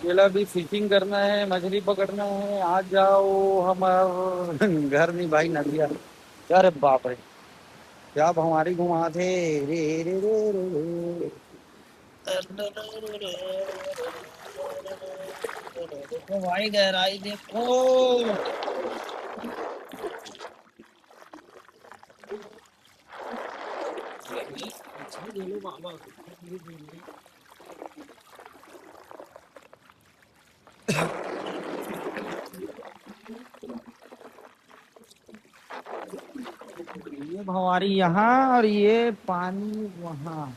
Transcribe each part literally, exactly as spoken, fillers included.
ये ला भी फिशिंग करना है, मछली पकड़ना है। आ जाओ हमार घर में भाई नदिया। अरे बाप रे, क्या भंवारी घुमाथे। रे रे रे रे रे। देखो भाई, गहराई देखो। ये भंवारी यहाँ और ये पानी वहाँ।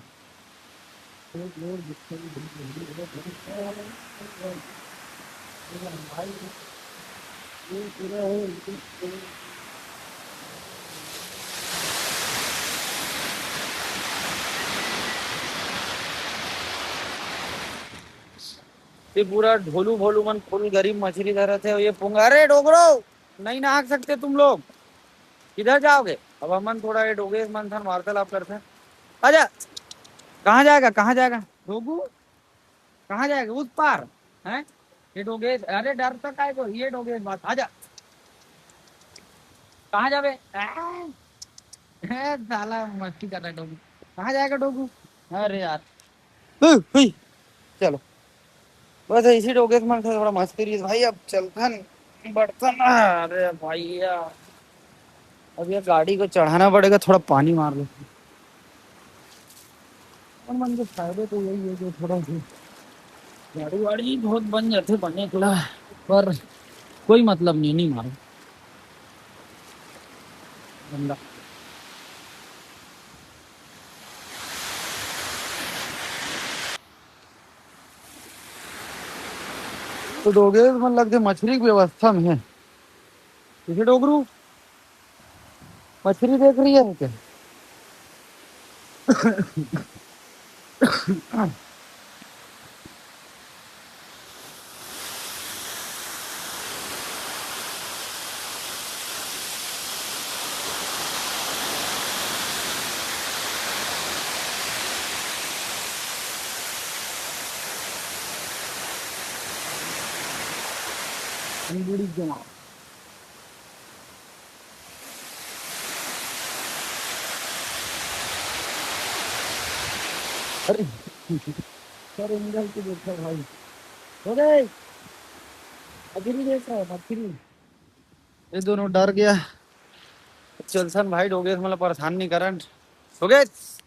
ये पूरा ढोलू भोलू मन फुल गरीब मछली धरत हे। ये पुंगा, अरे डोगरो, नहीं नहा सकते तुम लोग, किधर जाओगे? अब हमन थोड़ा ये डोगेस मन थन वार्तालाप करते हैं। आजा, कहाँ जाएगा, कहाँ जाएगा डोगू? कहाँ जाएगा? उस पार है ये डोगेस। अरे डरता काय को, ये डोगेस बात, आजा। कहाँ जाबे? आ, ए, साला मस्ती कर रहा है डोगू। कहाँ जाएगा डोगू? अरे यार, हुई, हुई। चलो, बस इसी डोगेस मन से थोड़ा मस्ती रही भाई। अब चलथन, बढ़थन। अरे भैया, अब ये गाड़ी को चढ़ाना पड़ेगा, थोड़ा पानी मार लो। और मन के फायदे तो यही है जो थोड़ा सी गाड़ी वाड़ी बहुत बन जाते बने एकला, पर कोई मतलब नहीं, नहीं मारो बंदा। तो डोगेस मन लगथे मछरी के व्यवस्था में है। इसे डोगरू मछरी देख रही है क्या? अंगूरी जमा। अरे, सर एंगल को देखो भाई। हो गए। अभी नहीं देख रहा है, मछली। ये दोनों डर गया। चलथन भाई, डोगेस मतलब परेशान नहीं करन। डोगेस।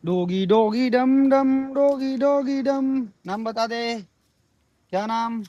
डोगी डोगी डम डम, डोगी डोगी डम। नाम बता दे, क्या नाम?